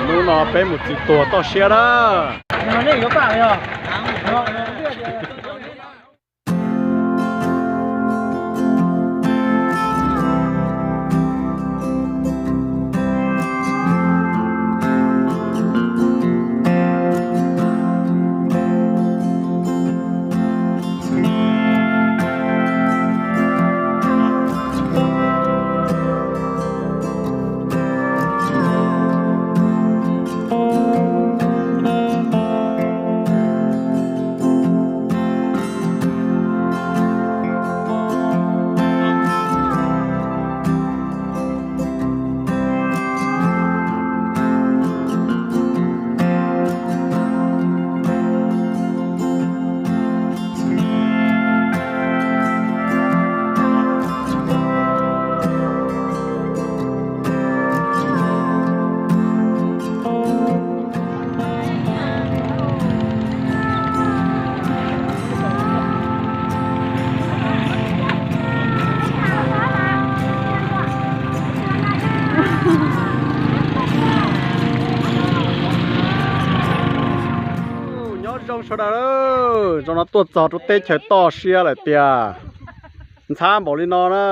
Hnub no peb mus txiv tuag toj siab na. Nyob zoo sawv daws, zaum no tuaj txog rau teb chaws toj siab lawm tiag. Ntxhab npaum li no na.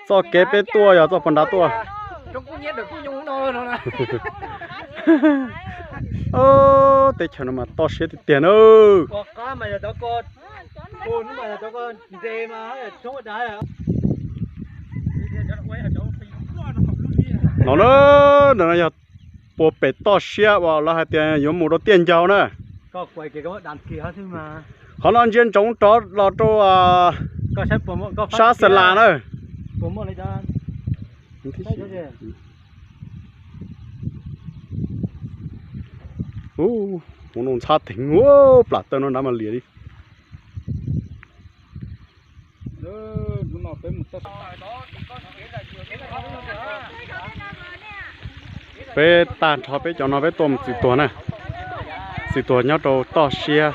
Txoj kev peb tuaj yog txoj puag nrad tuaj. Teb chaws no mas toj siab tiag tiag na. No na, ntawm no yog puag pem toj siab uas lawv hais tias yuav mus rau tiaj ncaug na. Qhov no ntsia ntsoov rov los rau sab Xas Las na. Ub, mus no ntxhab theev, plam taw no nrad mas liam li. Peb tag nrho peb cov no peb tuaj mus txiv tuag na. Txiv tuag nyob rau toj siab,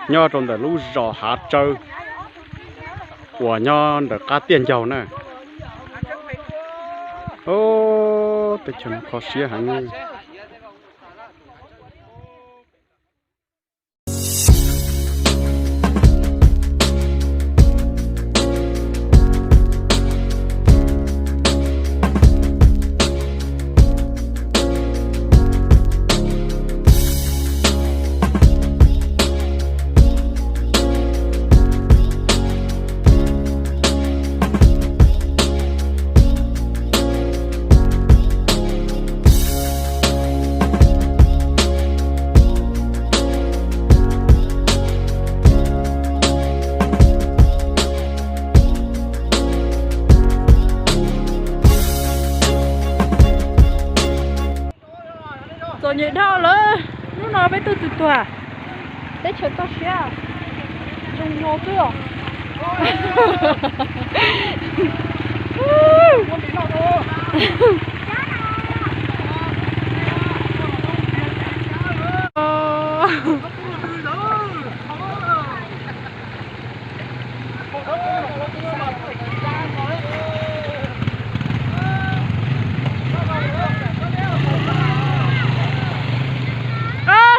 nyob rau ntawm lub zos Hav Tsawb uas nyob ntawm qab tiaj ncaug na. Teb chaws no kho siab heev. Txom nyem dhau lawm, hnub no peb tuaj txiv tuag, teb chaws toj siab, zoo no xwb os.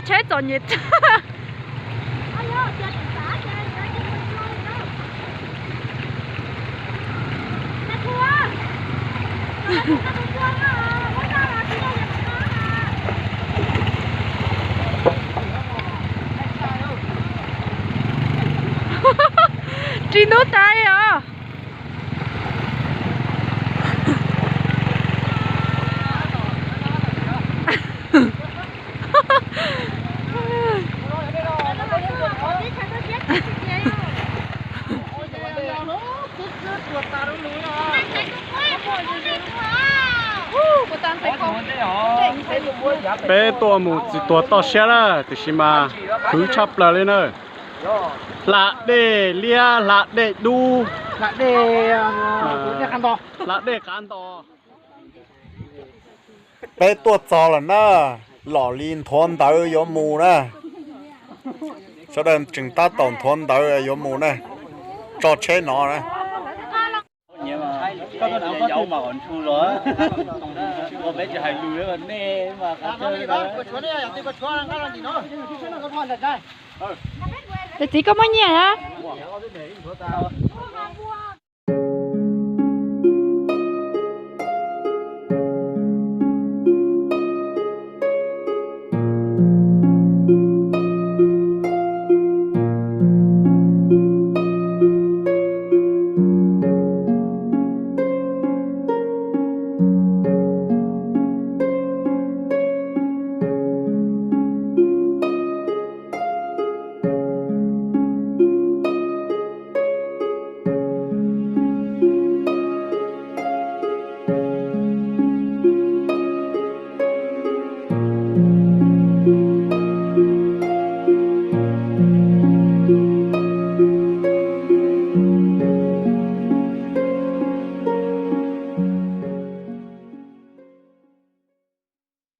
Tsheb txom nyem. Tsis ntub tas li os. Peb tuaj mus txiv tuag toj siab na, tiam sis mas khwv tshaj plaws li na. Hla dej liab, hla dej dub, hla dej qav nto. Peb tuaj txog lawm na, los li nthuav ntawv yuav mus na. Sawv daws tseem tab tom nthuav ntawv yuav mus na, tso tsheb no na. Koj tuaj nrhiav yau mas qhov ntshua los, ua peb tsis hais lus nej mas qhov tshuav nej, qhov tshuav nej, qhov tshuav nej. Tus txiv koj muaj nyiaj hab?